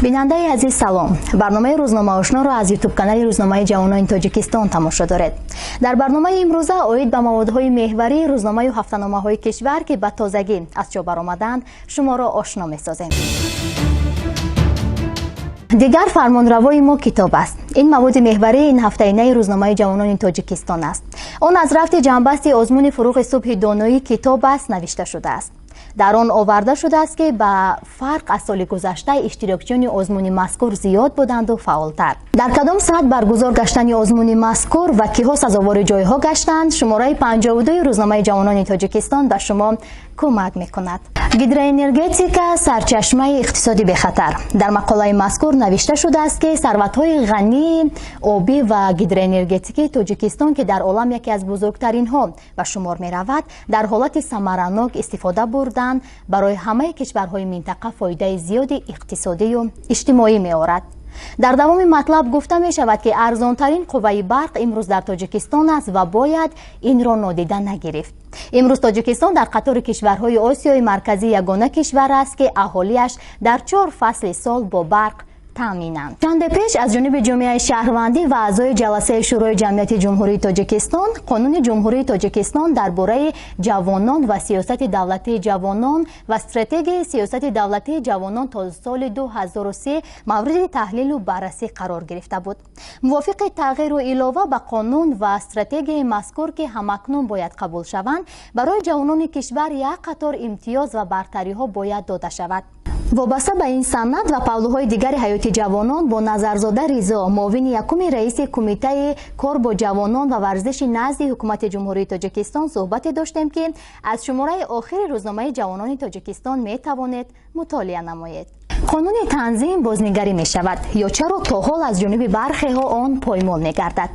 Бинандаи азиз, салом! Барномаи Рӯзномаошноро аз Ютуб-канали Рӯзномаи ҷавонони Тоҷикистон тамошо доред. Дар барномаи имрӯза оид ба маводҳои меҳварии рӯзномаю ҳафтаномаҳои кишвар, ки ба тозагӣ аз чоп баромаданд, шуморо ошно месозем. Дигар фармонравои мо китоб аст. Ин маводи меҳварии ин ҳафтаинаи Рӯзномаи ҷавонони Тоҷикистон аст. Он аз рафти ҷамъбасти озмуни «Фурӯғи субҳи доноӣ китоб аст» навишта шудааст. Дар он оварда шудааст, ки ба фарқ аз соли гузашта иштирокчиёни озмуни мазкур зиёд буданду фаъолтар. Дар кадом сатҳ баргузор гаштани озмуни мазкур ва киҳо сазовори ҷойҳо гаштанд, шумораи 52-и Рӯзномаи ҷавонони Тоҷикистон ба шумо кӯмак мекунад. Гидроэнергетика — сарчашмаи иқтисоди бехатар. Дар мақолаи мазкур навишта шудааст, ки сарватҳои ғании обӣ ва гидроэнергетикии Тоҷикистон, ки дар олам яке аз бузургтаринҳо ба шумор меравад, дар ҳолати самаранок истифода бурдан барои ҳамаи кишварҳои минтақа фоидаи зиёди иқтисодию иҷтимоӣ меорад. Дар давоми матлаб гуфта мешавад, ки арзонтарин қувваи барқ имрӯз дар Тоҷикистон аст ва бояд инро нодида нагирифт. Имрӯз Тоҷикистон дар қатори кишварҳои Осиёи Марказӣ ягона кишвар аст, ки аҳолиаш дар чор фасли сол бо барқ таъминанд. Чанде пеш аз ҷониби ҷомеаи шаҳрвандӣ ва аъзои ҷаласаи Шӯрои ҷамъияти Ҷумҳурии Тоҷикистон Қонуни Ҷумҳурии Тоҷикистон дар бораи ҷавонон ва сиёсати давлатии ҷавонон ва стратегияи сиёсати давлатии ҷавонон то соли 2003 мавриди таҳлилу баррасӣ қарор гирифта буд. Мувофиқи тағйиру илова ба қонун ва стратегияи мазкур, ки ҳамакнун бояд қабул шаванд, барои ҷавонони кишвар як қатор имтиёз ва бартариҳо бояд дода шавад. Вобаста ба ин санад ва паҳлӯҳои дигари ҳаёти ҷавонон бо Назарзода Ризо, муовини якуми раиси Кумитаи кор бо ҷавонон ва варзиши назди Ҳукумати Ҷумҳурии Тоҷикистон суҳбате доштем, ки аз шумораи охири Рӯзномаи ҷавонони Тоҷикистон метавонед мутолиа намоед. Қонуни танзим бознигарӣ мешавад ё чаро то ҳол аз ҷониби бархеҳо он поймол мегардад?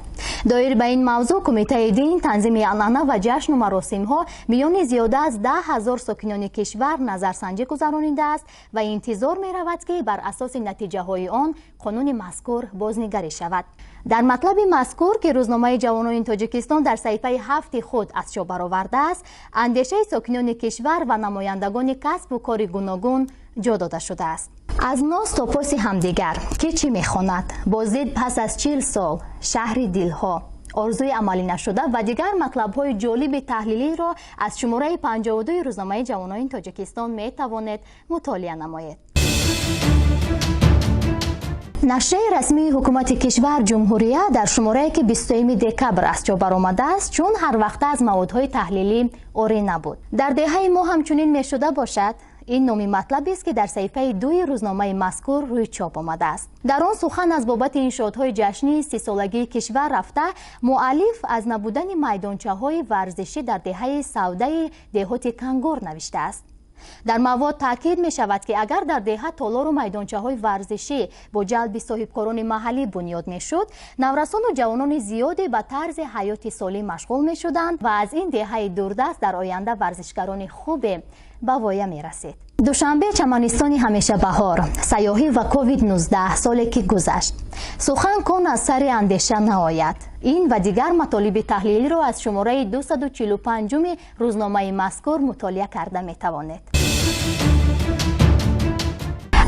Доир ба ин мавзӯъ Кумитаи дин, танзими анъана ва ҷашну маросимҳо миёни зиёда аз 10 000 сокинони кишвар назарсанҷӣ гузаронидааст ва интизор меравад, ки бар асоси натиҷаҳои он қонуни мазкур бознигарӣ шавад. Дар матлаби мазкур, ки Рӯзномаи ҷавонони Тоҷикистон дар саҳифаи 7-и худ аз чоп баровардааст, андешаи сокинони кишвар ва намояндагони касбу кори гуногун ҷо дода шудааст. Аз нос то поси ҳамдигар, ки чӣ мехонад, боздид пас аз 40 сол, шаҳри дилҳо, орзуи амалӣ нашуда ва дигар матлабҳои ҷолиби таҳлилиро аз шумораи 52-и Рӯзномаи ҷавонони Тоҷикистон метавонед мутолиа намоед. Нашрияи расмии ҳукумати кишвар «Ҷумҳурия» дар шуморае, ки 20 декабр аз чоп баромадааст, чун ҳар вақта аз маводҳои таҳлилӣ орӣ набуд. «Дар деҳаи мо ҳамчунин мешуда бошад» — ин номи матлабест, ки дар саҳифаи 2-и рӯзномаи мазкур рӯи чоп омадааст. Дар он сухан аз бобати иншоотҳои ҷашнии 30-солагии кишвар рафта, муаллиф аз набудани майдончаҳои варзишӣ дар деҳаи Савдаи деҳоти Кангор навиштааст. Дар мавод таъкид мешавад, ки агар дар деҳа толору майдончаҳои варзишӣ бо ҷалби соҳибкорони маҳаллӣ бунёд мешуд, наврасону ҷавонони зиёде ба тарзи ҳаёти солим машғул мешуданд ва аз ин деҳаи дурдаст дар оянда варзишгарони хубе ба воя мерасид. Душанбе — чаманистони ҳамешабаҳор, сайёҳӣ ва Ковид-19, соле ки гузашт, сухан кун аз сари андеша наояд. Ин ва дигар матолиби таҳлилиро аз шумораи 245-уми рӯзномаи мазкур мутолиа карда метавонед.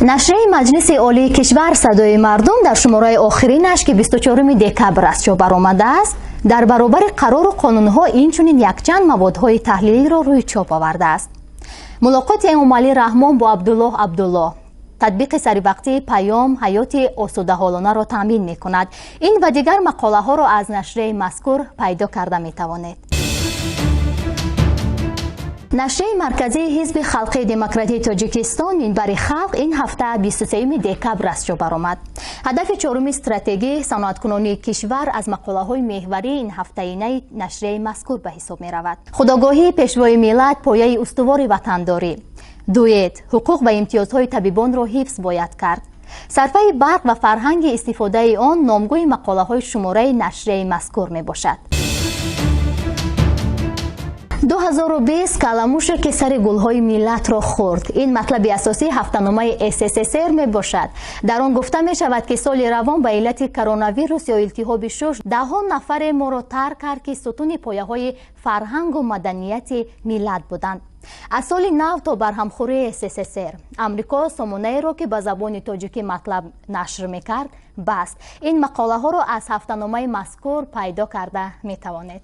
Нашрияи Маҷлиси Олии кишвар «Садои мардум» дар шумораи охиринаш, ки 24 декабр аз чоп баромадааст, дар баробари қарору қонунҳо инчунин якчанд маводҳои таҳлилиро рӯи чоп овардааст. Мулоқоти Эмомалӣ Раҳмон бо Абдуллоҳ Абдуллоҳ, татбиқи саривақтии паём ҳаёти осудаҳолонаро таъмин мекунад. Ин ва дигар мақолаҳоро аз нашрияи мазкур пайдо карда метавонед. Нашрияи марказии Ҳизби халқии демократии Тоҷикистон «Минбари халқ» ин ҳафта 23 декабр аз чоп баромад. Ҳадафи чоруми стратегӣ — саноаткунонии кишвар аз мақолаҳои меҳварии ин ҳафтаинаи нашрияи мазкур ба ҳисоб меравад. Худогоҳии Пешвои миллат — пояи устувори ватандорӣ, дуэт, ҳуқуқ ва имтиёзҳои табибонро ҳифз бояд кард, сарфаи барқ ва фарҳанги истифодаи он номгӯи мақолаҳои шумораи нашрияи мазкур мебошад. 2025 2020 каламуше, ки сари гулҳои миллатро хӯрд. Ин матлаби асосии ҳафтаномаи СССР мебошад. Дар он гуфта мешавад, ки соли равон ба иллати коронавирус ё илтиҳоби шуш даҳҳо нафаре моро тарк кард, ки сутуни пояҳои фарҳангу маданияти миллат буданд. Аз соли нав то барҳамхӯрии СССР. Амрико сомонаеро, ки ба забони тоҷикӣ матлаб нашр мекард, баст. Ин мақолаҳоро аз ҳафтаномаи мазкур пайдо карда метавонед.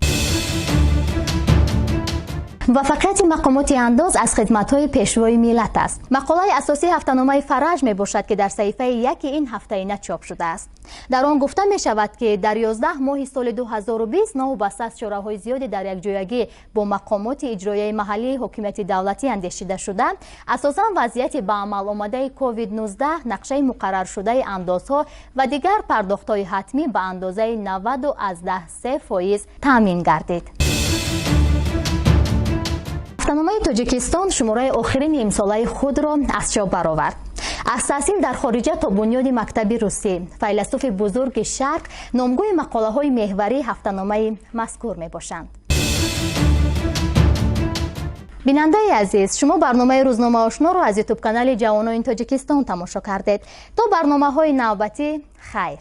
Муваффақияти мақомоти андоз аз хидматҳои пешвои миллат аст. Мақолаи асосии ҳафтаномаи Фараҷ мебошад, ки дар саҳифаи яки ин ҳафтаина чоп шудааст. Дар он гуфта мешавад, ки дар 11 моҳи соли 2020 новобаста аз чораҳои зиёде дар якҷоягӣ бо мақомоти иҷроияи маҳаллии ҳокимияти давлатӣ андешида шуда, асосан вазъияти ба амал омадаи COVID-19, нақшаи муқарраршудаи андозҳо ва дигар пардохтҳои ҳатмӣ ба андозаи 90,3% таъмин гардид. Ҳафтаномаи Тоҷикистон шумораи охирини имсолаи худро аз чоп баровард. Аз таҳсил дар хориҷа то бунёди мактаби русӣ, файласуфи бузурги Шарқ номгӯи мақолаҳои меҳварии ҳафтаномаи мазкур мебошанд. Бинандаи азиз, шумо барномаи Рӯзномаошноро аз Ютуб канали Ҷавонони Тоҷикистон тамошо кардед. То барномаҳои навбатӣ, хайр.